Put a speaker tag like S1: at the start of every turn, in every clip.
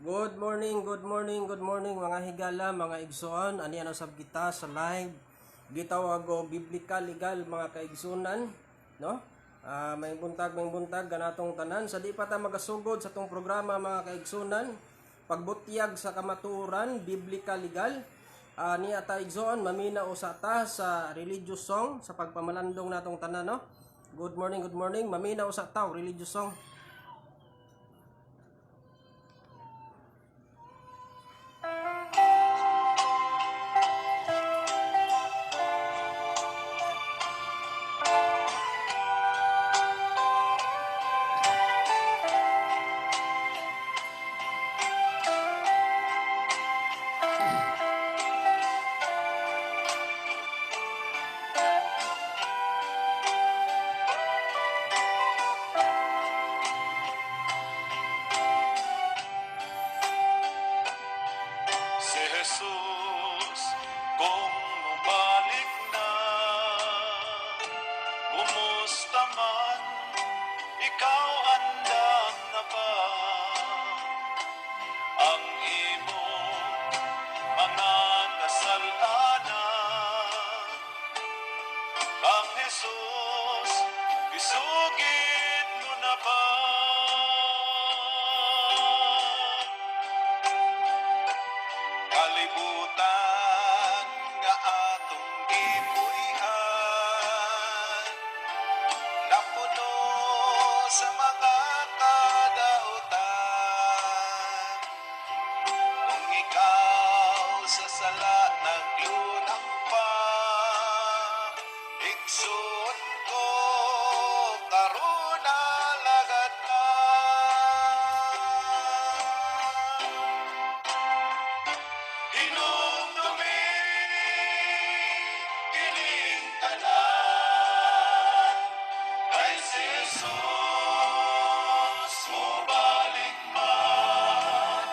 S1: Good morning, good morning, good morning, mga higala, mga igsoon. Ani ano sab kita sa live. Gitawag og biblical legal, mga kaigsunan, no? May buntag ganatong tanan. Sa di pa ta magasugod sa tong programa, mga kaigsunan, pagbutyag sa kamatuoran, biblical legal. Niya ta, igsoon, mamina usa ta sa religious song sa pagpamalandong natong tanan, no? Good morning, good morning. Mamina usa ta og religious song.
S2: Si Jesus, kung mubalik na, kumusta man, ikaw andam na ba? Ang imong mga kasalanan, kang Jesus, isugid mo na ba? Kalibutan nga atong gipuy-an, napuno sa mga kadautan. Kung ikaw sa sala naglunang pa, igsoon ko, karon alagad na. Hinumdumi kining tanan, kay si Jesus mobalik man.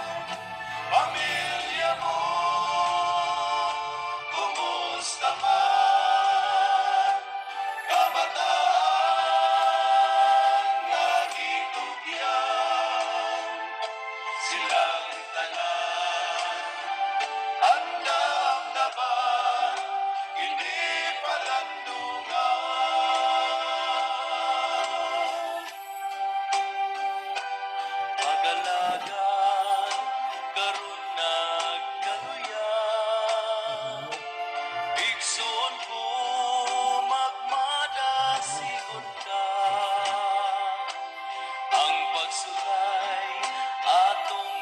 S2: Pamilya mo, kumusta man? Kabataan nga gitugyan, silang tanan, andam na ba kini palandungan? Pagalagan karon nagkaluya, igsoon ko, magmadasigon ka. Ang pagsulay atong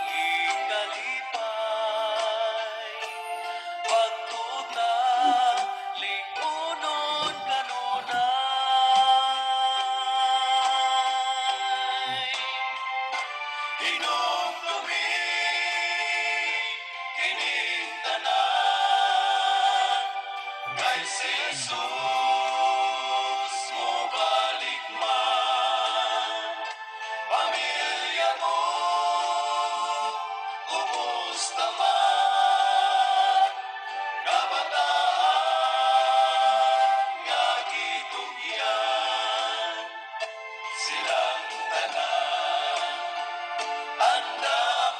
S2: ikalipay, pagtuta lig-unon kanunay. Hinumdumi kining tanan, kay si Jesus mobalik man. Pamilya mo, kumusta man? Kabataan nga gitugyan, silang tanan, andam.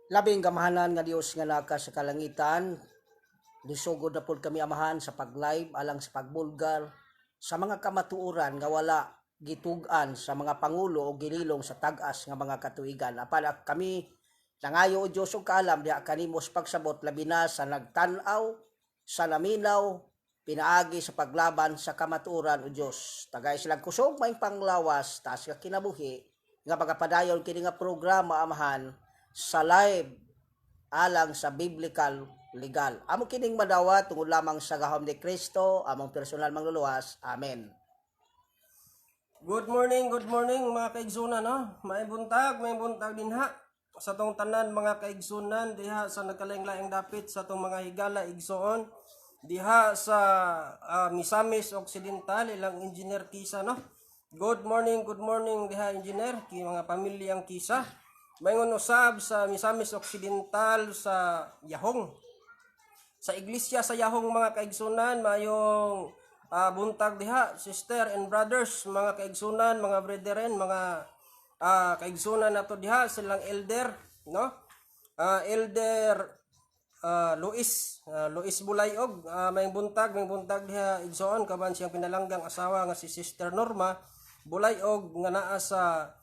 S3: Labing gamahanan nga Dios nga naka sa kalangitan, nisugod na pod kami, Amahan, sa pag-live alang sa pagbulgar sa mga kamatuoran nga wala gitug-an sa mga pangulo o gililong sa tag-as nga mga katuigan. Apan kami nangayo, o Dios, og kaalam diha kanimo sa pagsabot, labi na sa nagtan-aw, sa naminaw, pinaagi sa paglaban sa kamatuoran. O Dios, tagay silang kusog, may panglawas, taas nga kinabuhi nga magapadayon kini nga programa, Amahan, sa live alang sa biblical legal. Amo kining madawat tungod lamang sa gahom ni Kristo, among personal mangluluwas. Amen.
S1: Good morning mga kaigsunan, no? May buntag dinha sa tong tanan mga kaigsunan diha sa nagkalaing-laing dapit sa tong mga higala igsoon diha sa Misamis Occidental, ilang Engineer Kisa, no? Good morning diha, Engineer, ki mga pamilyang Kisa. Maingon usab sa Misamis Occidental sa Yahong, sa iglesia sa Yahong, mga kaigsunan, mayong buntag diha, sister and brothers, mga kaigsunan, mga brethren, mga kaigsunan nato diha, silang elder, no? Elder Luis Bulayog, may buntag diha, igsoon, kaban siyang pinalanggang asawa nga si Sister Norma Bulayog nga naa sa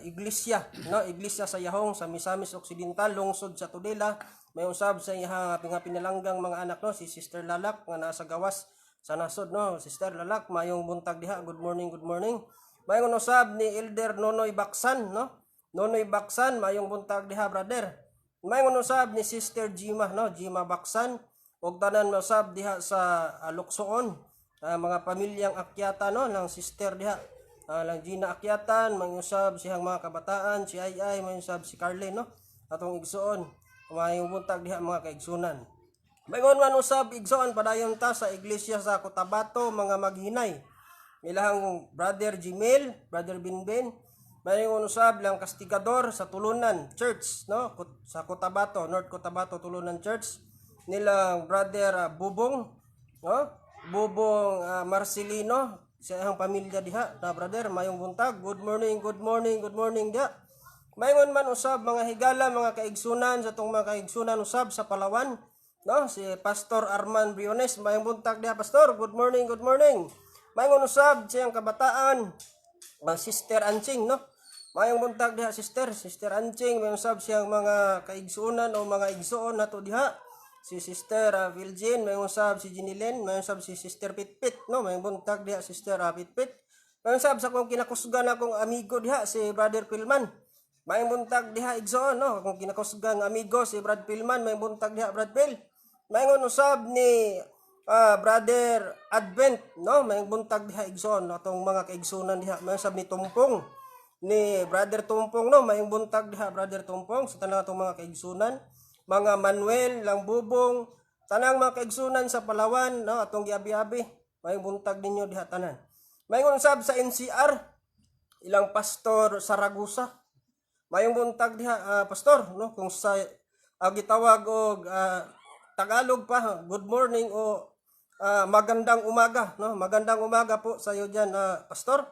S1: iglesia, no, iglesia sa Yahong sa Misamis Occidental, lungsod sa Tudela. May usab sa iya nga pinalanggang mga anak, no, si Sister Lalak nga naa sa gawas sa nasod, no. Sister Lalak, mayong buntag diha. Good morning, good morning. Mayon usab ni Elder Nonoy Baksan, no. Nonoy Baksan, mayong buntag diha, brother. Mayon usab ni Sister Jima, no, Jima Baksan, ug tanan usab diha sa Luksoon, mga pamilyang Akyata, no, lang sister diha, lang Gina Akyatan, mangusab siyang mga kabataan, si Ay Ay, mangusab si Carlin, no? Atong igsoon. Mayong buntag diha, mga kaigsunan. Maingon man usab, igsoon, padayon ta sa iglesia sa Cotabato, mga maghinay. Ilahang Brother Jimel, Brother Binbin, mayngon usab lang kastigador sa Tulunan Church, no? Sa Cotabato, North Cotabato, Tulunan Church, nilang Brother Bubong, no? Bubong Marcelino, sa iyang pamilya diha, na brother, mayong buntag. Good morning, good morning, good morning diha. Maingon man usab, mga higala, mga kaigsunan, sa tong mga kaigsunan usab sa Palawan, no? Si Pastor Arman Briones, mayong buntag diha, Pastor. Good morning, good morning. Maingon usab siyang kabataan, mga Sister Anching, no? Mayong buntag diha, Sister, Sister Anching, may usab siyang mga kaigsunan o mga igsoon nato diha. Si Sister Vilgin, may usab si Ginilyn, may usab si Sister Pitpit, no? May buntag diha, Sister Pitpit. May usab sa akong kinakusgan akong amigo diha, si Brother Pilman. May buntag diha, igsoon, no? Akong kinakusgan amigo si Brad Pilman, may buntag diha, Brad Pil. May usab ni Brother Advent, no? May buntag diha, igsoon, atong mga kaigsunan diha. May usab ni Tumpong, ni Brother Tumpong, no? May buntag diha, Brother Tumpong, sa tanang atong mga kaigsunan. Mga Manuel, lang Bubong, tanang mga kaigsunan sa Palawan, no? Atong giabi-abi. May buntag ninyo diha tanan. May usab sa NCR, ilang Pastor Saragusa. Mayong buntag diha, Pastor, no? Kung sa gitawag og Tagalog pa, good morning o magandang umaga, no? Magandang umaga po sa iyo diyan, Pastor.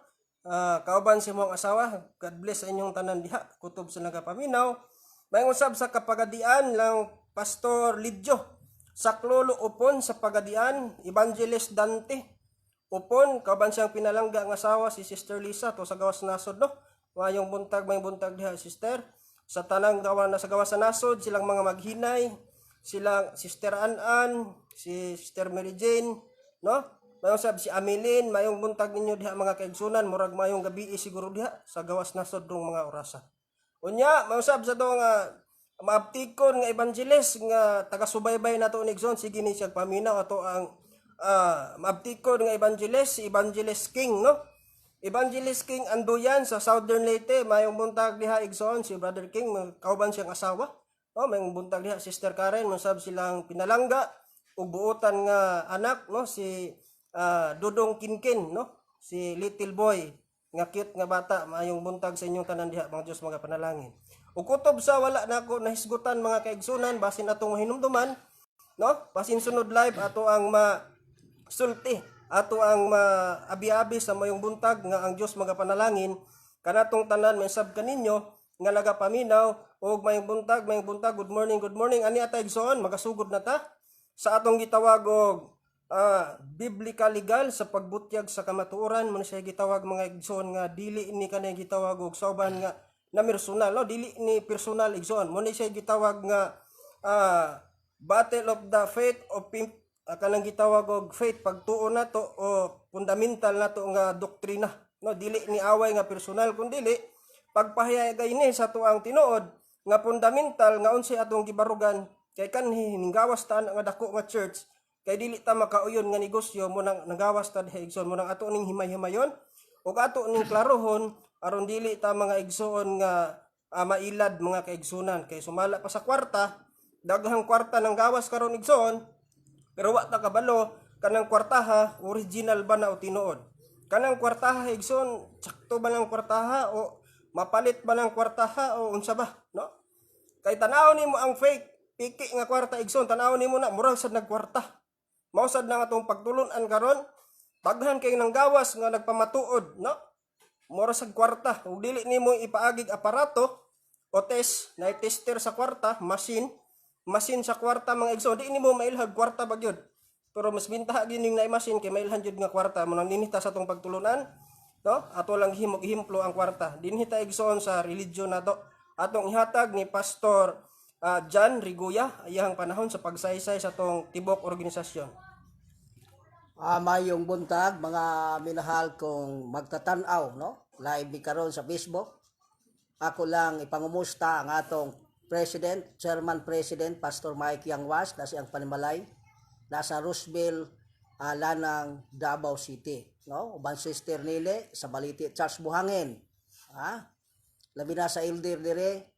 S1: Kauban si mong asawa. God bless sa inyong tanan diha. Kutob sa nagapaminaw. Mayong usab sa Kapagadian lang Pastor Lidyo. Sa Klolo Upon sa Pagadian, Evangelist Dante. Upon, kauban siyang pinalangga ang asawa si Sister Lisa to sa gawas nasod, no. Mayong buntag diha, Sister. Sa tanang gawa na sa gawas sa nasod, silang mga maghinay, silang Sister An-An, si Sister Mary Jane, no? Mayong sab si Amelin, mayong buntag ninyo diha, mga kaigsunan, murag mayong gabi siguro diha sa gawas nasod dong mga orasa. Unya, mayong sab sa dong maaptikon nga evangelist nga taga-subaybay nato ni Igsoon, sige ni siya paminaw ato ang maaptikon nga evangelist, si Evangelist King, no? Evangelist King Anduyan sa Southern Leyte, mayong buntag diha, igsoon, si Brother King, kauban siyang asawa. No, mayong buntag diha, Sister Karen, masab silang pinalangga ug buotan nga anak, no, si Dudong Kinkin, no? Si little boy nga cute nga bata, mayong buntag sa inyong tanan diha, mga Dios mga panalangin. Ug kutob sa wala nako nahisgutan, mga kaigsunan, basin atong mahinumduman, no? Basin sunod live ato ang ma sulti ato ang maabi-abi sa mayong buntag nga ang Dios magapanalangin kanatong tanan. May sab kaninyo nga nagapaminaw. Og mayong buntag, mayong buntag, good morning, good morning. Ani ata, igsoon, magasugod na ta sa atong gitawag og biblical legal sa pagbutyag sa kamatuoran. Mo siya gitawag, mga igsoon, nga dili ni kanay gitawag og sauban nga na personal, no? Dili ni personal, igsoon. Mo ni siya gitawag nga battle of the faith of kanang gitawag og faith, pagtuo nato o fundamental nato nga doktrina, no? Dili ni away nga personal, kun dili pagpahayag ini sa tuang tinuod nga fundamental nga unsay atong gibarugan, kay kanhi ninggawas ta nga dako nga church, kay dili ta makauyon nga negosyo mo nang nagawas ta diha, igsoon. Mo nang ato ning himay-himayon ug ato ning klarohon aron dili ta, mga igsoon, nga mailad, mga kaigsunan, kay sumala pa sa kwarta, daghang kwarta nang gawas karon, igsoon, pero wa ta kabalo kanang kwartaha original ba na o tinuod. Kanang kwartaha, igsoon, sakto ba ng kwartaha o mapalit ba ng kwartaha o unsa ba, no? Kay tanaw nimo ang fake, piki nga kwarta, igsoon, tanaw nimo na murag sad nagkwarta. Mao sad na atong pagtulun-an karon, daghan kay nang gawas nga nagpamatuod, no? Mura sad kwarta ug dili nimo ipaagig aparato o test na tester sa kwarta, machine, machine sa kwarta, mga igsoon, di nimo mailhag kwarta ba gyud. Pero mas bintaha gyud ning na machine kay mailhan gyud nga kwarta. Mo nang dinhi ta sa atong pagtulunan, no? Ato lang himog himplo ang kwarta. Dinhi ta, igsoon, sa religion nato. Atong ihatag ni Pastor John Riguya iyang panahon sa pagsaysay sa atong tibok organisasyon.
S3: Mayong buntag, mga minahal kong magtatanaw, no? Live mi karon sa Facebook. Ako lang ipangumusta ang atong President, Chairman President Pastor Mike Yangwas na siyang panimalay nasa Roseville, Lanang, Davao City, no? Uban Sister Nile sa Baliti Charles Buhangin. Ha? Labi na sa elder dire,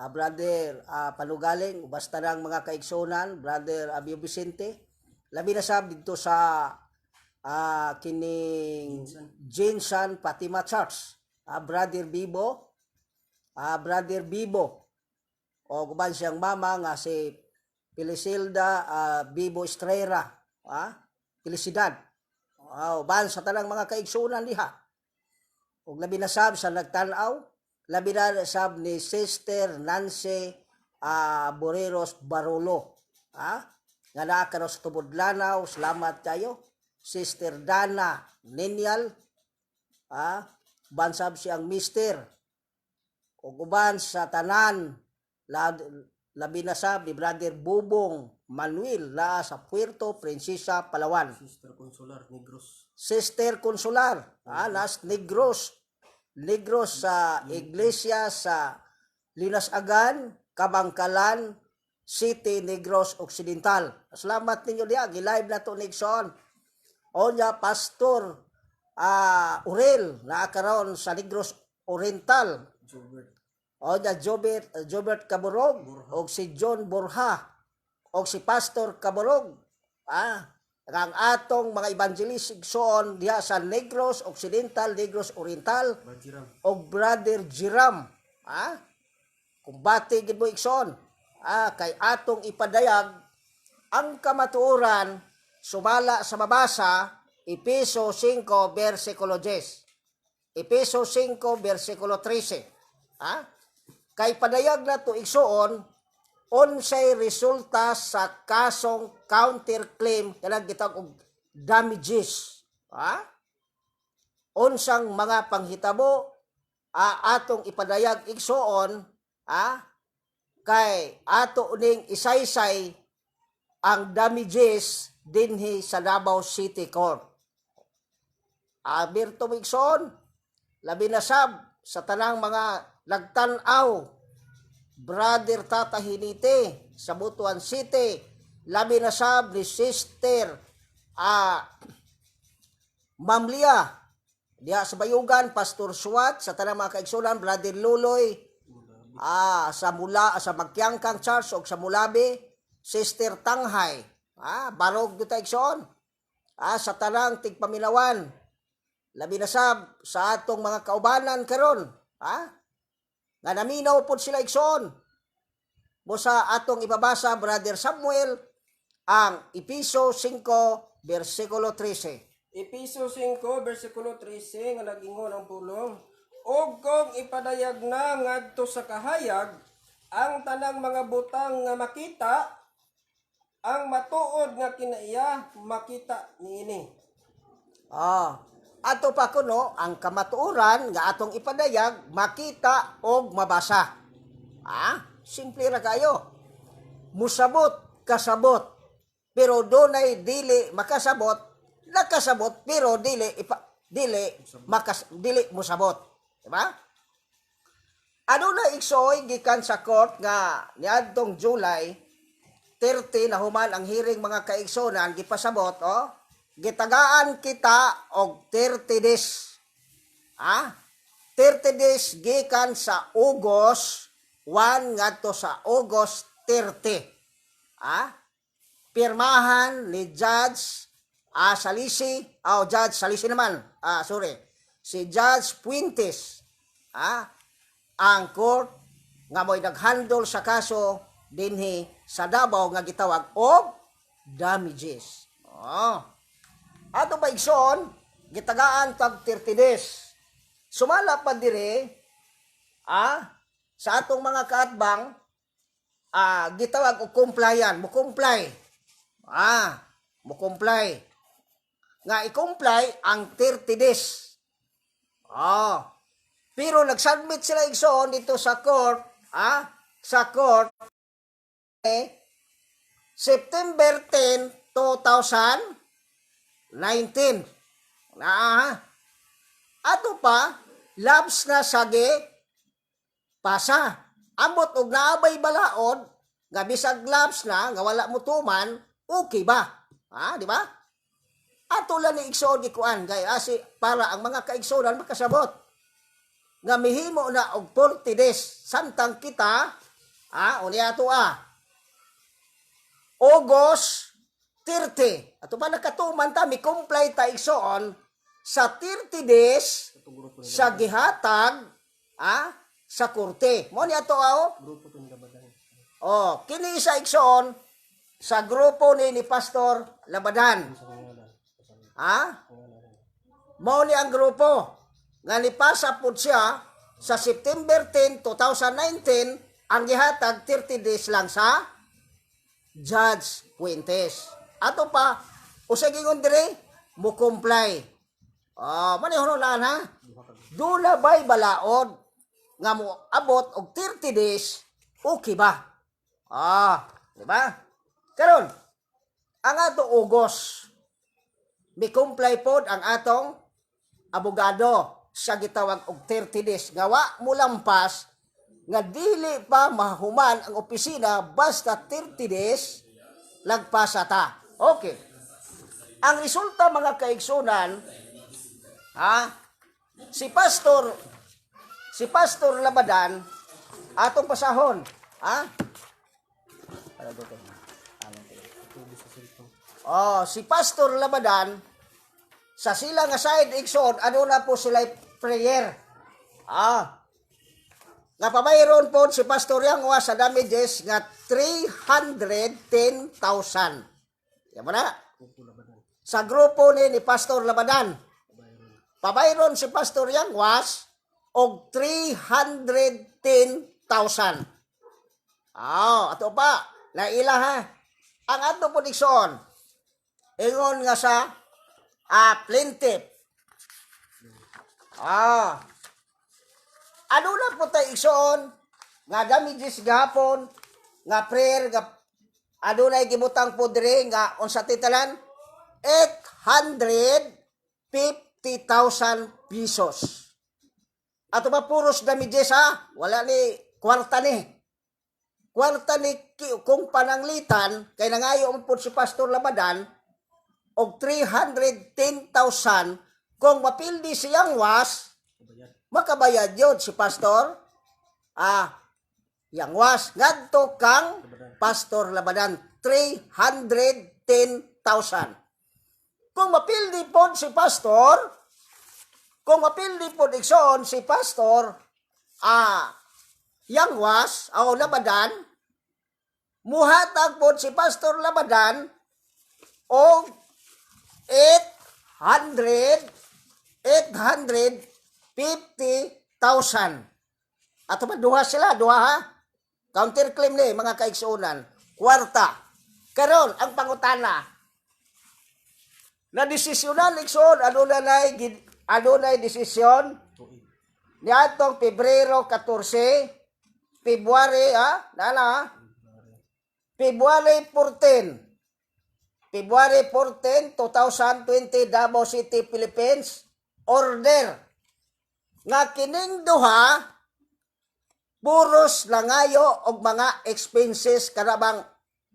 S3: Brother Panugaling, basta ng mga kaigsunan, Brother Abio Vicente. Labi na sab dito sa kining Jinsan Fatima Church. Brother Bibo, Brother Bibo. O uban siyang mama nga si Felisilda Bibo Estrera, Felicidad. Uban sa tanang mga kaigsunan diha. Ug labi na sab sa nagtan-aw, labi na sab ni Sister Nancy Boreros Barolo. Nga naa karon sa Tubod Lanao, salamat kayo. Sister Dana Ninial, bansab siyang mister. Ug uban sa tanan, labi na sab ni Brother Bubong Manuel la sa Puerto Princesa, Palawan.
S1: Sister Consolar Negros.
S3: Sister Consolar, nas Negros, Negros sa Iglesia sa Linasagan, Kabangkalan City, Negros Occidental. Salamat ninyo diha, gi-live na to ni igsoon. Onya Pastor Urel naa karon sa Negros Oriental.
S1: Jobert.
S3: Onya Jobert, Jobert Caborog og si John Borja og si Pastor Caborog. Ang atong mga evangelist, igsoon, diha sa Negros Occidental, Negros Oriental
S1: Bajiram.
S3: Og Brother Jiram. Kumbate gid mo, igsoon. Kay atong ipadayag ang kamatuoran sumala sa mabasa Epeso 5 versikulo 10. Epeso 5 versikulo 13. Kay padayag na to, igsoon, unsay resulta sa kasong counterclaim kanang gitawag og damages. Unsang mga panghitabo atong ipadayag, igsoon, kay ato ning isaysay ang damages dinhi sa Davao City Court. Berto mo, igsoon, labi na sab sa tanang mga nagtan-aw, Brother Tata Hinite sa Butuan City, labi na sab ni Sister Ma'am Lia diha sa Bayugan, Pastor Suwat, sa tanang mga kaigsunan, Brother Luloy sa mula sa Magkyangkang Church og sa Mulabi, Sister Tanghay, barog gyud ta, igsoon. Sa tanang tigpaminawan, labi na sab sa atong mga kaubanan karon, nga naminaw pod sila, igsoon. Busa atong ibabasa, Brother Samuel, ang Epeso 5 versikulo 13.
S1: Epeso 5 versikulo 13 nga nag-ingon ang pulong, "Og kung ipadayag na ngadto sa kahayag Ang tanang mga butang nga makita, ang matuod nga kinaiya makita niini.
S3: Ah, ato pa kuno ang kamatuoran nga atong ipadayag makita og mabasa. Ah, simple ra kayo. Musabot, kasabot. Pero dunay dili makasabot, nakasabot pero dili ipa, dili makas dili musabot. Diba? Aduna, igsoon, gikan sa court nga niadtong July 30 na human ang hearing, mga kaigsunan, gipasabot, oh, gitagaan kita og 30 days. Ah, 30 days gikan sa August 1 ngadto sa August 30. Ah, pirmahan ni Judge Salisi, oh, Judge Salisi naman, sorry, si Judge Puentes, ang court nga mo'y naghandle sa kaso dinhi sa Davao nga gitawag og damages. Oh. Ato ba, igsoon, gitagaan tag 30 days. Sumala pa dire sa atong mga kaatbang gitawag og compliant, mo comply. Mo comply. Nga i-comply ang 30 days. Pero nag-submit sila, igsoon, dito sa court, sa court eh, September 10, 2019. Na, ato pa, lapse na sa pasa. Ambot og naabay balaod nga bisag lapse na nga wala mo tuman, okay ba? Ha, di ba? Ato lang ni, igsoon, gikuan kay asi para ang mga kaigsuonan makasabot nga mihimo na og 40 days samtang kita unya ato August 30, ato pa nakatuman ta, mi comply ta, igsoon, sa 30 days sa gihatag sa korte mo ni ato oh.
S1: Grupo to ni Labadan.
S3: Oh, kini isa, igsoon, sa grupo ni Pastor Labadan.
S1: Sa pangalan.
S3: Ha? Mao ni ang grupo nga nipasa pud siya sa September 10, 2019, ang gihatag 30 days lang sa Judge Puentes. Ato pa, usay gingon dire, mo comply. Ah, oh, manihon ha. Duna bay balaod nga mo abot og 30 days, okay ba? Ah, di ba? Karon, ang ato August, mi comply pod ang atong abogado sa gitawag og 30 days nga wa mo lampas, nga dili pa mahuman ang opisina basta 30 days lagpasa ta. Okay. Ang resulta, mga kaigsunan, ha, si Pastor Labadan atong pasahon, ha? Para do kay. Ano to? Oh, si Pastor Labadan sa sila nga side, igsoon, ano na po sila prayer. Ah. Nga pabayron po si Pastor Yangwa sa damages nga 310,000. Yan mo na. Sa grupo ni Pastor Labadan. Pabayron si Pastor Yangwas og 310,000. Ah, ato pa, naila ha. Ang ato po, igsoon, ingon nga sa plaintiff. Ah. Ano na po tayo, igsoon, nga damages gahapon, nga prayer, nga adunay gibutang po dire nga unsa titalan 850,000 pesos. Ato ba puros damages ha? Wala ni kwarta ni. Kwarta ni kung pananglitan kay nangayo man pud si Pastor Labadan og 310,000, kung mapildi siyang was makabayad yun si Pastor Yangwas ngadto kang Pastor Labadan 310,000. Kung mapildi pod si Pastor, kung mapildi pod, igsoon, si Pastor Yangwas o Labadan, muhatag pod si Pastor Labadan og 800 850,000. Ato pa duha sila, duha ha. Counterclaim ni, mga kaigsuonan, kwarta. Karon ang pangutana na desisyonan, igsoon, adunay desisyon
S1: Tuig.
S3: niadtong Pebrero 14, February, ha? Nana, ha? February 14. February 14, 2020, Davao City, Philippines, order nga kining duha puros langayo og mga expenses, kanabang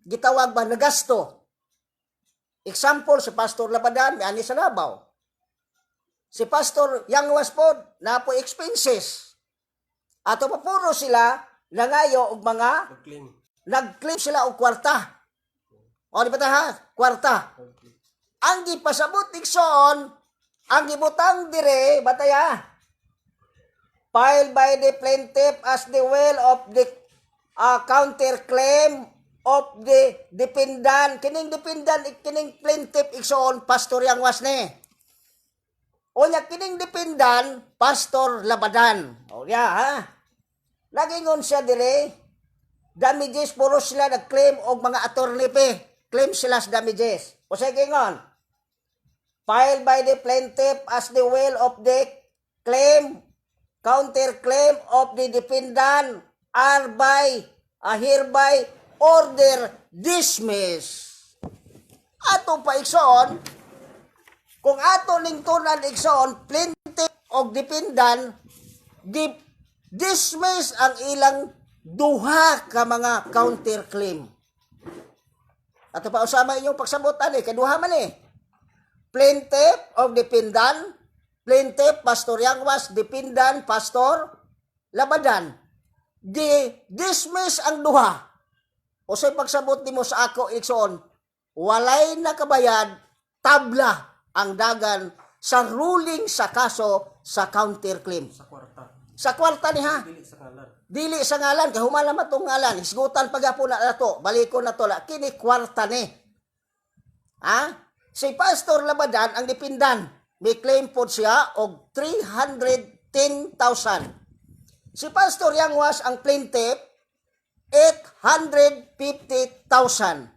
S3: gitawag ba nagasto. Example, si Pastor Labadan miani sa Davao. Si Pastor Yangwas pod napo expenses. Ato pa, puro sila nangayo og mga
S1: Nag-claim.
S3: Nag-claim sila og kwarta. O, di ba ta, ha? Kwarta. Ang gipasabot, igsoon, ang gibutang dire, bataya, filed by the plaintiff as the will of the counterclaim of the defendant. Kining defendant, kining plaintiff, igsoon, Pastor Yangwas ni. Unya kining defendant, Pastor Labadan. O ya, ha? Nagingon siya dire, damages, puro sila nag-claim og mga attorney fee. Claim sila sa damages. O sa gingon, filed by the plaintiff as the will of the claim, counterclaim of the defendant are by, hereby order dismiss. Ato pa, igsoon, kung ato ning tunan, igsoon, plaintiff og defendant, di dismiss ang ilang duha ka mga counterclaim. Ato pa, usama inyong pagsabot ani kay duha man eh. Plaintiff og defendant, plaintiff Pastor Yangwas, defendant Pastor Labadan. Di dismiss ang duha. O sa pagsabot nimo sa ako, igsoon, walay nakabayad, tabla ang dagan sa ruling sa kaso sa counterclaim.
S1: Sa kwarta.
S3: Sa kwarta ni ha.
S1: Dili sa ngalan.
S3: Dili sa ngalan kay humala man tong ngalan, hisgutan pa gyapon na nato, balikon na to la kini kwarta ni. Ha? Si Pastor Labadan ang dependant, may claim po siya og 310,000. Si Pastor Yangwas ang plaintiff, 850,000.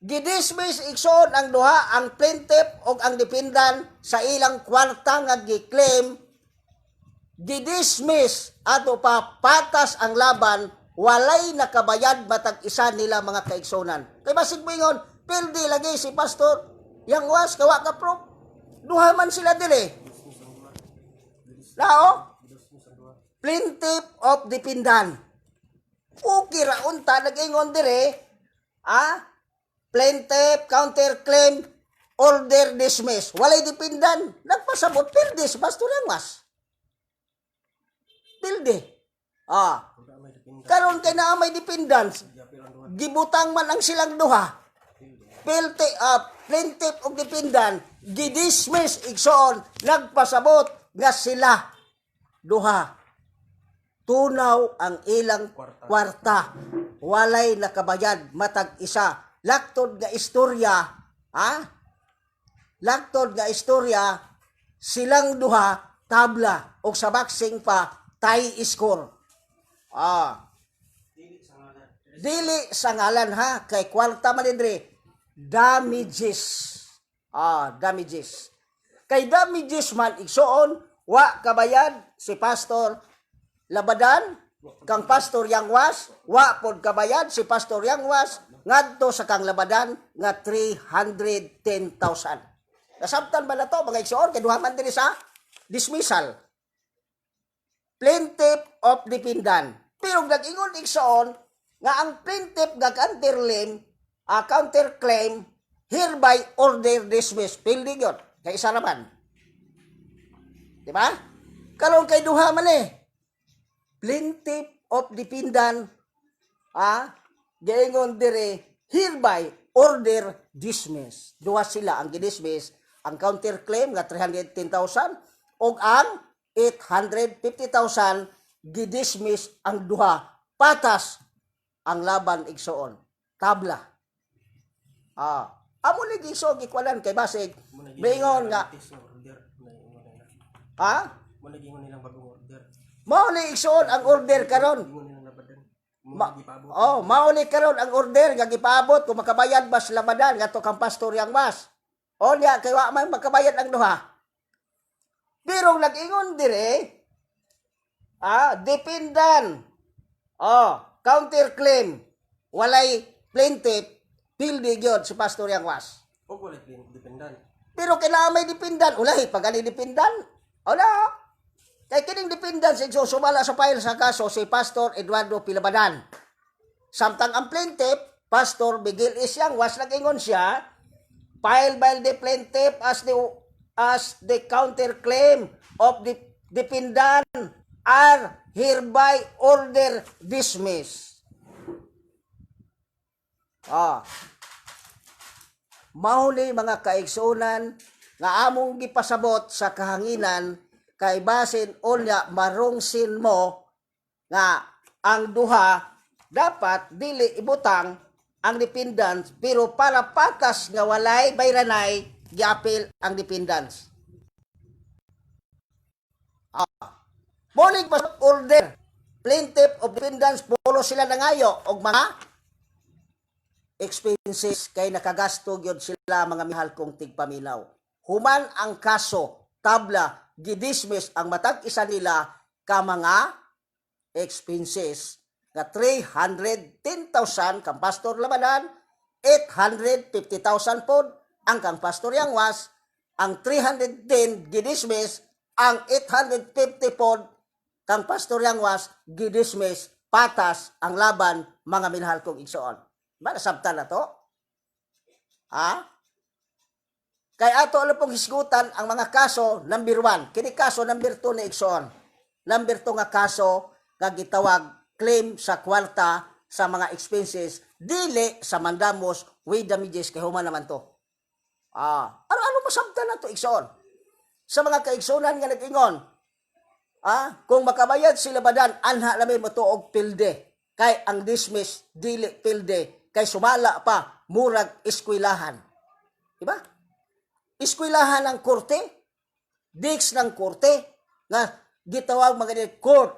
S3: Gidismiss, igsoon, ang duha, ang plaintiff ug ang defendant, sa ilang kwarta nga gi-claim, gidismiss. Ato pa, patas ang laban, walay nakabayad matag isa nila, mga kaigsunan. Kay basig moingon pildi lagi si Pastor Yangwas kawa ka proof, duha man sila dili.
S1: Dismiss ang duha.
S3: Lao.
S1: Dismiss ang duha.
S3: Plaintiff og defendant. Okay ra unta nag-ingon dire, ah, plaintiff, counterclaim, order dismiss. Walay defendant. Nagpasabot, pildi si Pastor Yangwas. Pildi. Ah,
S1: Wala may defendant.
S3: Karon kay naa may defendants,
S1: Giapil ang duha.
S3: Gibutang man ang silang duha. Plaintiff ug defendant, gidismiss, igsoon, nagpasabot nga sila duha. Tunaw ang ilang
S1: Kwarta.
S3: Kwarta. Walay nakabayad matag isa. Laktod nga istorya, ha? Laktod nga istorya, silang duha tabla og sa boxing pa tie score. Ah.
S1: Dili sa ngalan.
S3: Dili sa ngalan ha, kay kwarta man diri, damages. Ah, damages. Kay damages man, igsoon, wa kabayad si Pastor Labadan kang Pastor Yangwas, wa pod kabayad si Pastor Yangwas ngadto sa kang Labadan nga 310,000. Nasabtan ba na to, mga igsoon, kay duha man diri sa dismissal, plaintiff og defendant? Pero nag-ingon, igsoon, nga ang plaintiff nga counterclaim hereby order dismiss. Pildi yun. Kay isa naman. Di ba? Karon kay duha man eh. Plaintiff og defendant, giingon dire hereby order dismiss. Duha sila ang gidismiss, ang counterclaim nga 310,000 ug ang 850,000, gidismiss ang duha. Patas ang laban, igsoon. Tabla. Ah, amo ni igsoon gikwalan kay basig
S1: Mo na
S3: maingon nga
S1: latest nga order na ingon nila.
S3: Ha?
S1: Mo na gingon nilang bagong order.
S3: Mao ni, igsoon, ang order karon.
S1: Ingon nilang Labadan. Mo Gipaabot.
S3: Oh, mauli karon ang order nga gipaabot kung makabayad ba sila Labadan ngadto kang Pastor Yangwas. O niya kay wa man makabayad ang duha. Pero nag-ingon dire, defendant. Oh, counterclaim. Walay plaintiff, pildi gyud si Pastor Yangwas.
S1: Og walay defendant.
S3: Pero kailangan may defendant. Ulahi, pag ani defendant, wala. Kay kining defendant sa igsoon sumala sa file sa kaso si Pastor Eduardo P. Labadan. Samtang ang plaintiff, Pastor Miguel S. Yanguas, nag-ingon siya, file by the plaintiff as the counterclaim of the defendant are hereby order dismissed. Ah. Mahuli, mga kaigsunan, nga among gipasabot sa kahanginan kay basin unya marungsin mo nga ang duha dapat dili ibutang ang defendants, pero para patas nga walay bayranay, giapil ang defendants. Ah. Molig pa order plaintiff of defendants, polo sila nangayo og mga expenses kay nakagasto gyud sila, mga mihal kong tigpaminaw. Human ang kaso, tabla, gidismiss ang matag isa nila ka mga expenses nga 310,000 kang Pastor Labadan, 850,000 pod ang kang Pastor Yangwas. Ang 310 gidismiss, ang 850 pod kang Pastor Yangwas gidismiss. Patas ang laban, mga minahal kong igsoon. Ba nasabtan na to? Ha? Kay ato lang pong hisgutan ang mga kaso number 1. Kini kaso number 2 ni igsoon. Number 2 nga kaso nga gitawag claim sa kwarta sa mga expenses dili sa mandamos with damages kay human naman to. Ah, ano-ano masabtan na to, igsoon? Sa mga kaigsunan nga nag-ingon, kung makabayad sila badan, anha lami mo to og pilde. Kay ang dismiss dili pilde kay sumala pa murag eskwelahan. Diba? Eskwelahan ng korte, diks ng korte nga gitawag mga court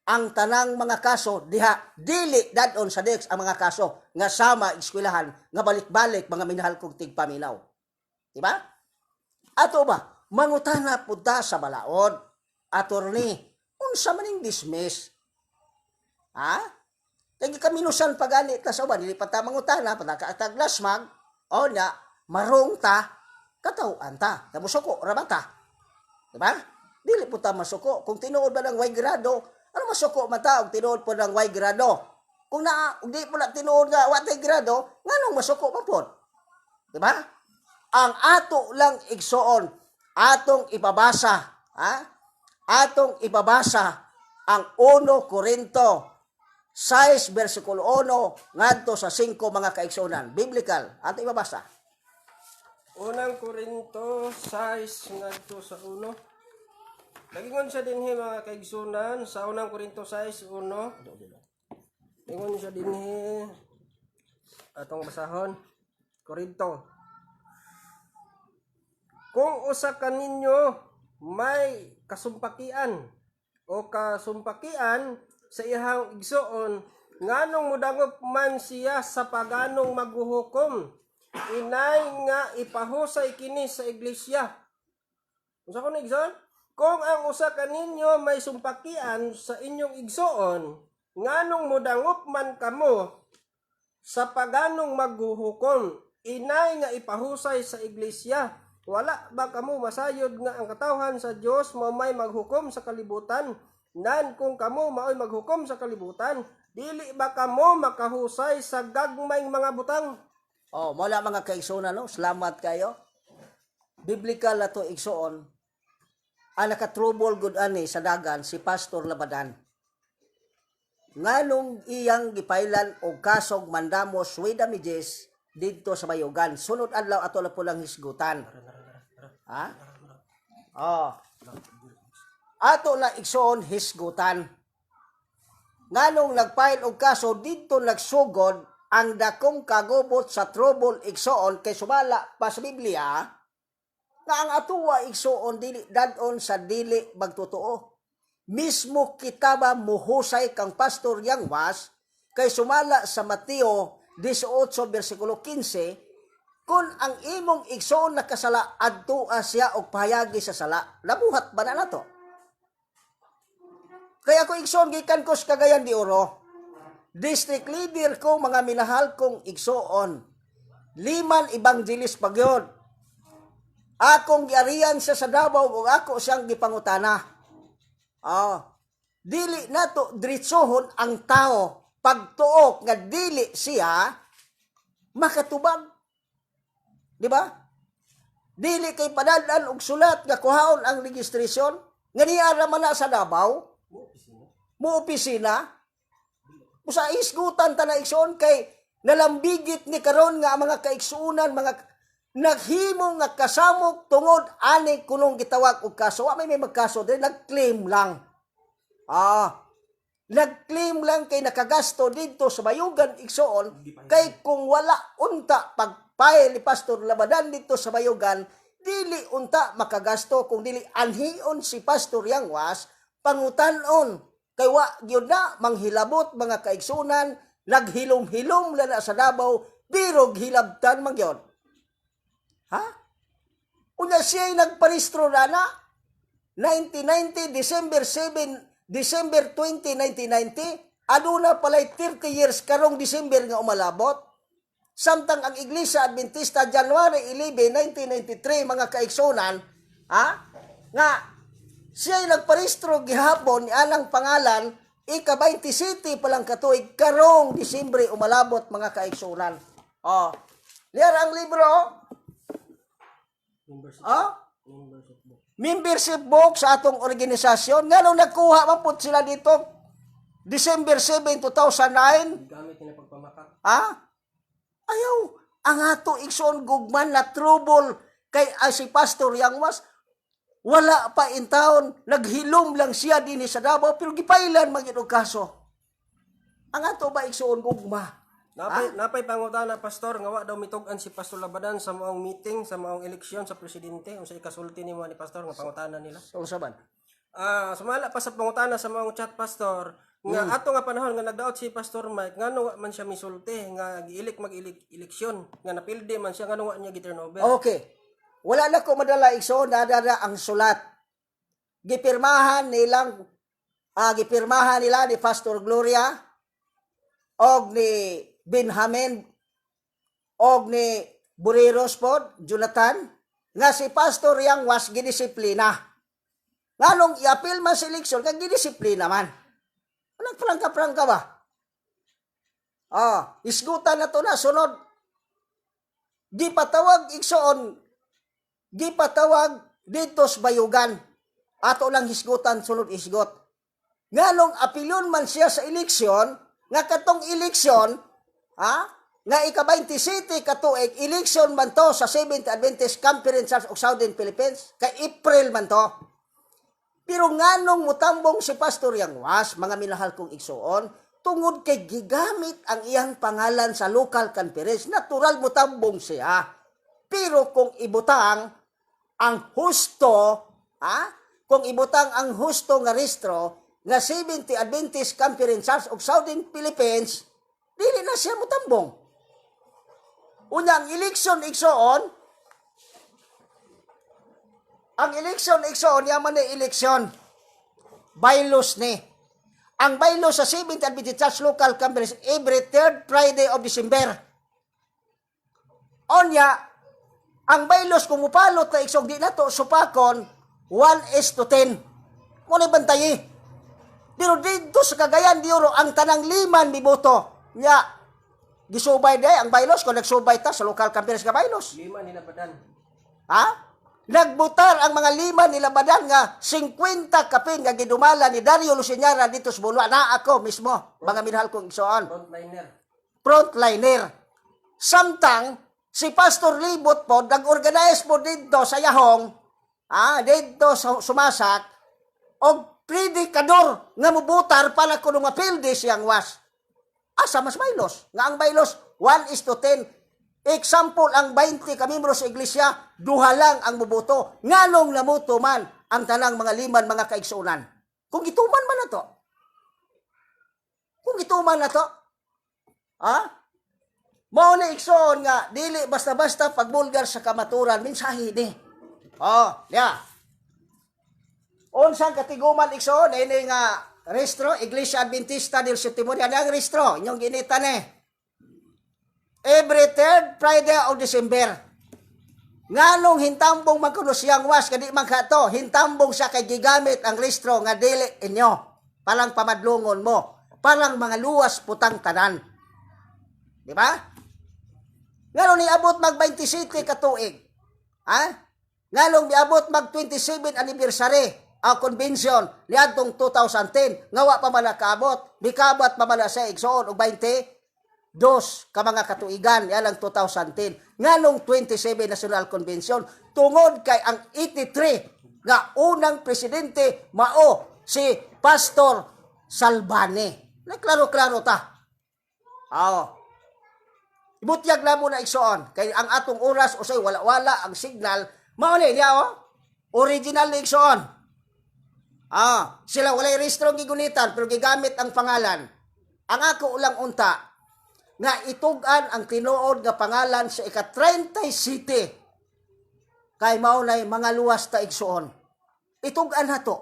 S3: ang tanang mga kaso diha, dili dadon sa desk ang mga kaso nga sama eskwelahan nga balik-balik, mga minahal kong tigpaminaw. Diba? Ato ba mangutana pud ta sa balaod, attorney, unsa man ning dismiss? Ha? Kay kaminusan pa gani ta sa uban, dili pa ta mangutana, pataka lasmag, o nya marong ta, kataw-an ta. Musuko ra ba ta? Diba? Dili po ta masuko. Kung tinuod ba ng way grado, ano masuko man ta og tinuod po ng way grado? Kung na kung di po na tinuod nga wa tay grado, nganong masuko man pod? Diba? Ang ato lang, igsoon, atong ipabasa, ha? Atong ipabasa ang 1 Korinto 6 versikulo 1 ngadto sa 5, mga kaigsuonan. Biblical, ato ibabasa.
S1: Unang Korinto 6 ngadto sa 1. Nagingon siya dinhi, mga kaigsunan, sa Unang Korinto 6:1. Ingon siya dinhi, atong basahon. Korinto. Kung usa kaninyo may kasumpakian o kasumpakian sa iyang igsoon, nganong mudangop man siya sa paganong maghuhukom? Inay nga ipahusay kini sa iglesia. Unsa ko ni, igsoon? Kung ang usa kaninyo may sumpakian sa inyong igsoon, nganong mudangop man kamo sa paganong maghuhukom? Inay nga ipahusay sa iglesia. Wala ba kamo masayod nga ang katawhan sa Dios mao may maghukom sa kalibutan? Nan kung kamo maoy maghukom sa kalibutan, dili ba kamo makahusay sa gagmayng mga butang?
S3: Oh, mula mga kaigsuonan, no? Salamat kayo. Biblical na to, igsoon. Ang nakatrubol gud ani sa dagan si Pastor Labadan. Nganong iyang gipailan og kasog mandamos with damages didto sa Bayugan? Sunod adlaw ato na po lang hisgutan. Ha? Oh. Ato na, igsoon, hisgutan. Nganong nagfile og kaso didto, nagsugod ang dakong kagubot sa trouble, igsoon, kay sumala pa sa Biblia nga ang atuwa, igsoon, dili dadon sa dili magtotoo. Mismo kita ba muhusay kang Pastor Yangwas kay sumala sa Mateo 18 versikulo 15, kung ang imong igsoon nakasala, adtoa siya og pahayagi sa sala. Nabuhat ba na nato? Kaya ako, igsoon, gikan ko sa Cagayan de Oro. District leader ko, mga minahal kong igsoon. Liman evangelist pa gyud. Akong giarian siya sa Davao ug ako siyang gipangutana. Ah, dili nato diretsohon ang tao pagtuok nga dili siya makatubag. Di ba? Dili kay padad-an og sulat nga kuhaon ang registration nga niya ra man na sa Davao mo opisina. Usa isgutan ta na, igsoon, kay nalambigit ni karon nga ang mga kaigsuonan mga naghimo nga kasamok tungod ani kunong gitawag og kaso. Wa may magkaso diri, nag-claim lang. Ah, nag-claim lang kay nakagasto didto sa Bayugan, igsoon, kay kung wala unta pag-file ni Pastor Labadan dito sa Bayugan, dili unta makagasto kung dili anhion si Pastor Yangwas pangutanon, kay wa gyud na manghilabot, mga kaigsunan. Naghilom-hilom la na sa Davao pero hilabtan man gyud, ha. Unya siya nagparehistro na na 1990, December 7, December 20, 1990. Aduna pala'y 30 years karong December nga umalabot. Samtang ang Iglesia Adventista, January 11, 1993, mga kaigsunan, ha? Nga siya nagparehistro gihapon ni anang pangalan, ika 27 pa lang katuig karong Disyembre umalabot, mga kaigsunan. Oh. Liar ang libro.
S1: Membership,
S3: Oh?
S1: membership book.
S3: Membership book sa atong organisasyon. Nganong nagkuha man pud sila dito December 7, 2009?
S1: Gamit nila pagpamakak.
S3: Ha? Ayaw. Ang ato, igsoon, gugman na trouble kay si Pastor Yangwas wala pa in town, naghilom lang siya dinhi sa Davao pero gipailan man gyud og kaso. Ang ato ba, igsoon, gugma.
S1: Napay pangutana, Pastor, nga wa daw mitug-an si Pastor Labadan sa maong meeting, sa maong eleksyon sa presidente. Unsa ikasulti nimo ni Pastor nga pangutana nila?
S3: So unsa man?
S1: Ah, sumala pa sa pangutana sa maong chat, Pastor, nga ato nga panahon nga nagdaot si Pastor Mike, ngano wa man siya misulti nga giilik mag-ilik eleksyon nga napildi man siya, ngano wa niya gi-turnover?
S3: Okay. Wala na ko madala, igsoon, nadara ang sulat. Gipirmahan nila ni Pastor Gloria og ni Benjamin og ni Bureros pod, Jonathan, nga si Pastor Yang was gidisiplina. Nganong i-appeal man sa eleksyon kag gidisiplina man. Nagprangka-prangka ba? Ah, isgutan na to na sunod. Gipatawag, igsoon, gipatawag dito sa Bayugan. Ato lang hisgutan sunod isgot. Nganong apilyon man siya sa eleksyon, nga katong eleksyon, ha? Nga ika-27 katuig, eleksyon man to sa Seventh Adventist Conference of Southern Philippines, kay April man to. Pero nganong mutambong si Pastor Yangwas, mga minahal kong igsoon, tungod kay gigamit ang iyang pangalan sa local conference, natural mutambong siya. Pero kung ibutang ang husto, ha? Kung ibutang ang husto nga rehistro nga 70 Adventist Conference of Southern Philippines, dili na siya mutambong. Unya ang election, igsoon, ang election, igsoon, yaman ni election. Bylaws ni. Ang bylaws sa 70 Adventist Church Local Conference every third Friday of December. Onya, ang bylaws kung mupalot na, igsoon, di na to supakon, 1:10. Mo na bantayi. Pero dito sa Cagayan de Oro, ang tanang liman miboto. Nya, gisubay day ang bylaws kung nagsubay ta sa local conference nga bylaws.
S1: Lima nila badan.
S3: Ha? Nagbutar ang mga lima nila badan nga 50 kapin nga gidumala ni Dario Luciñara dito sa Bulua. Na ako mismo, mga minahal kong igsoon.
S1: Frontliner.
S3: Frontliner. Samtang si Pastor Libot po, nag-organize po dito sa Yahong, dito sa Sumasak, og predikador nga mubutar para kuno mapildi siyang was. Asa mas bylaws? Nga ang bylaws, 1:10. Example, ang 20 ka membro sa iglesia, duha lang ang muboto. Nganong namoto man ang tanang mga liman, mga kaigsunan? Kung gituman man na to. Kung gituman na to. Ha? Mao ni igsoon nga dili basta-basta pagbulgar sa kamaturan mensahe ni. Oh, ya. Unsang katiguman igsoon ini nga restro Iglesia Adventista del Séptimo Día ang restro inyong ginitan ni. Every third Friday of December. Nganong hintambong man kuno siyang was kadi man ka to, hintambong siya kay gigamit ang restro nga dili inyo. Parang pamadlungon mo, parang mga luwas putang tanan. Di ba? Nganong niabot mag 27 ka tuig? Ha? Nganong niabot mag 27 anniversary ang convention niadtong 2010 nga wa pa man nakaabot, mikabat pa man na sa igsoon og 22 ka mga katuigan yan ang 2010. Nganong 27 National Convention tungod kay ang 83 nga unang presidente mao si Pastor Salvane. Klaro-klaro ta. Oo. Ibutyag na mo na igsoon kay ang atong oras usay wala-wala ang signal mao ni niya oh. Original ni igsoon. Ah, sila walay rehistro ang gigunitan pero gigamit ang pangalan. Ang ako ulang unta nga itug-an ang tinuod nga pangalan sa ika-30 city kay mao nay mga luwas ta igsoon. Itug-an nato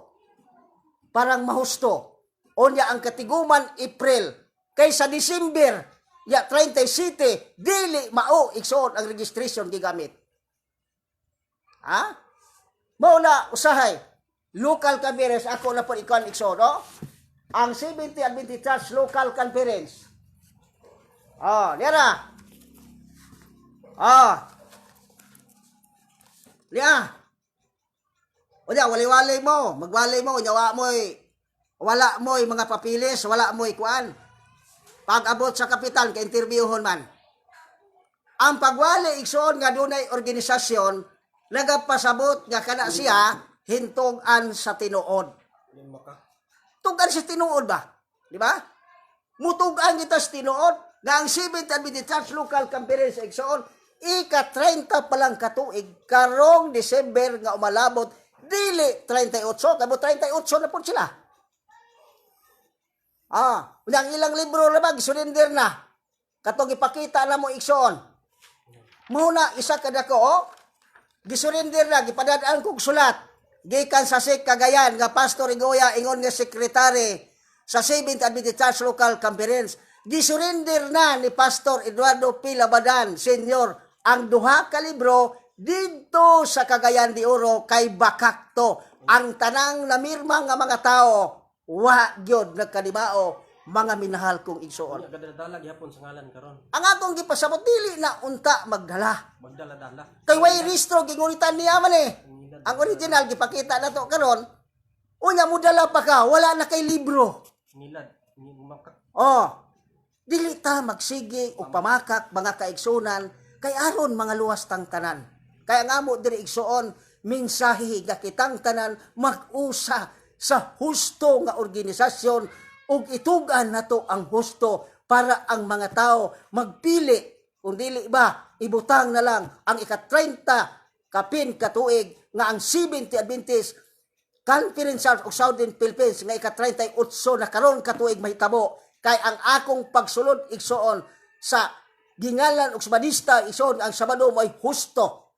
S3: parang mahusto. Unya ang katiguman April kay sa December ya 30 city dili mao igsoon ang registration gigamit. Ha? Mao na usahay local conference ako na po ikaw igsoon, no? Ang 70 Adventist Church Local Conference. Oh, nira. Oh. Liya. Unya, wali-wali mo, magwali mo, unya wa mo'y wala mo'y mga papilis, wala mo'y kuan. Pag abot sa kapitan, kay interviewhon man. Ang pagwali igsoon nga dunay organisasyon nagapasabot nga kana siya hintog-an sa tinuod.
S1: Lima ka.
S3: Tugan sa tinuod ba? Di ba? Mutugan kita sa tinuod nga ang 7th Adventist Church Local Conference igsoon ika-30 pa lang katuig karong December nga umalabot dili 38 kamo 38 na pud sila. Ah, unya ang ilang libro na ba gisurrender na. Katong ipakita na mo igsoon. Mao na isa ka dako oh. Gisurrender na gipadadaan kog sulat. Gikan sa SEC Cagayan nga Pastor Igoya ingon nga sekretary sa 7th Adventist Church Local Conference. Gisurrender na ni Pastor Eduardo P. Labadan Senior ang duha ka libro didto sa Cagayan de Oro kay Bakakto. Ang tanang namirma nga mga tao wa gyud nagkanibao mga minahal kong igsoon.
S1: Unya kadala-dala gihapon sa ngalan karon.
S3: Ang akong gipasabot dili na unta magdala.
S1: Magdala-dala.
S3: Kay way restro gingunitan niya man eh. Ang original gipakita na to karon. Unya modala pa ka, wala na kay libro.
S1: Ngilad, ngumakak.
S3: Oh. Dili ta magsige og pamakak mga kaigsunan kay aron mga luwas tang tanan. Kaya nga mo diri igsuon mensahe nga kitang tanan mag-usa sa husto nga organisasyon ug itug-an nato ang husto para ang mga tao magpili kung dili ba ibutang na lang ang ika-30 kapin katuig nga ang 70 Adventist Conference of Southern Philippines nga ika-38 na karon katuig mahitabo kay ang akong pagsulod igsoon sa gingalan og Sabadista igsoon ang Sabado mo'y husto.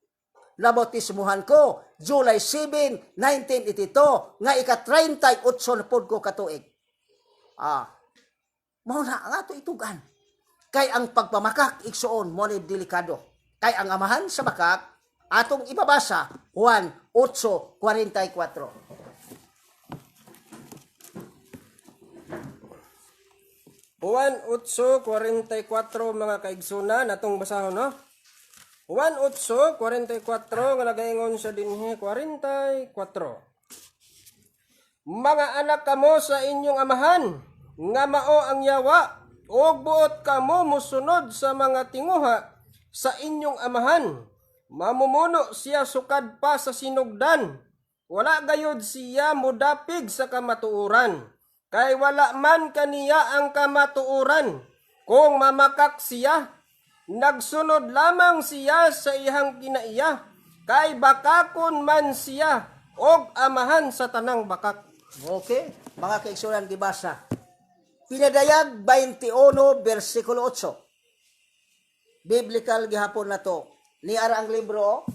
S3: Nabautismuhan ko July 7, 1982 nga ika-38 na pod ko katuig. Ah. Mao na ang ato itugan. Kay ang pagpamakak igsoon mo ni delikado. Kay ang amahan sa makak atong ibabasa Juan 8:44.
S1: Juan 8:44 mga kaigsunan atong basahon no. Juan 8:44 nga nagaingon siya dinhi 44. Mga anak kamo sa inyong amahan nga mao ang yawa ug buot kamo mosunod sa mga tinguha sa inyong amahan. Mamumuno siya sukad pa sa sinugdan. Wala gayud siya modapig sa kamatuoran. Kay wala man kaniya ang kamatuoran. Kung mamakak siya, nagsunod lamang siya sa iyang kinaiya. Kay bakakon man siya og amahan sa tanang bakak.
S3: Okay. Mga kaigsunan, gibasa. Pinadayag 21 versikulo 8. Biblical gihapon na to. Niara ang libro.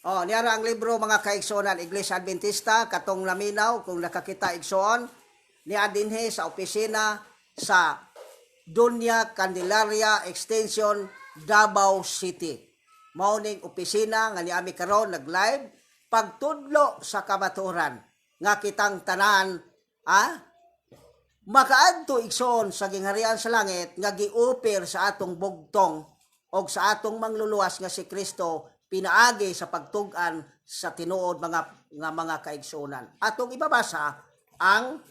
S3: Oh, niara ang libro, mga kaigsuonan, Iglesia Adventista katong naminaw kung nakakita, igsoon, niya dinhi sa opisina sa Dunya Candelaria Extension, Davao City. Mao ning opisina nga niami karon nag-live pagtudlo sa kamatuoran nga kitang tanan makaadto, igsoon, sa gingharian sa langit nga giupir sa atong bugtong og sa atong mangluluwas nga si Kristo pinaagi sa pagtug-an sa tinuod mga nga mga kaigsuonan. Atong ibabasa ang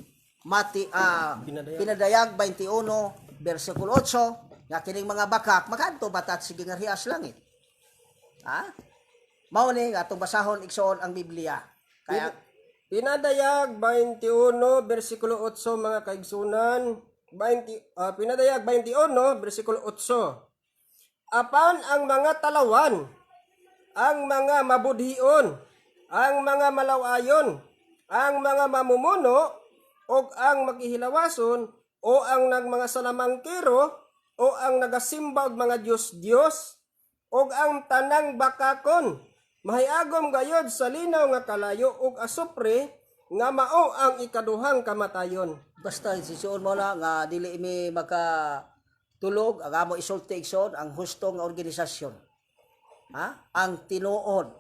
S1: Pinadayag.
S3: Pinadayag 21 bersikulo 8 nga kining mga bakak makaadto batat sa gingharian sa langit. Ha? Mao ni nga atong basahon, igsoon, ang Biblia. Kaya
S1: Pinadayag 21 versikulo 8, mga kaigsunan. 20, Pinadayag 21 versikulo 8. Apan ang mga talawan, ang mga mabudhion, ang mga malawayon, ang mga mamumuno, o ang maghihilawason, o ang nagmanga salamangkero, o ang nagasimba og mga Diyos-Diyos, og ang tanang bakakon, mahiagom gayod sa linaw nga kalayo ug asupre nga mao ang ikaduhang kamatayon.
S3: Basta sisuon mo na nga dili mi maka tulog ang amo isulti, igsoon, ang husto nga organisasyon, ha, ang tinuod.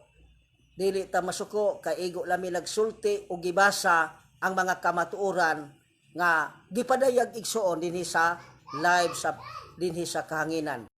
S3: Dili ta masuko kay igo lami nagsulti og gibasa ang mga kamatuoran nga gipadayag, igsoon, dinhi sa live sa dinhi sa kahanginan.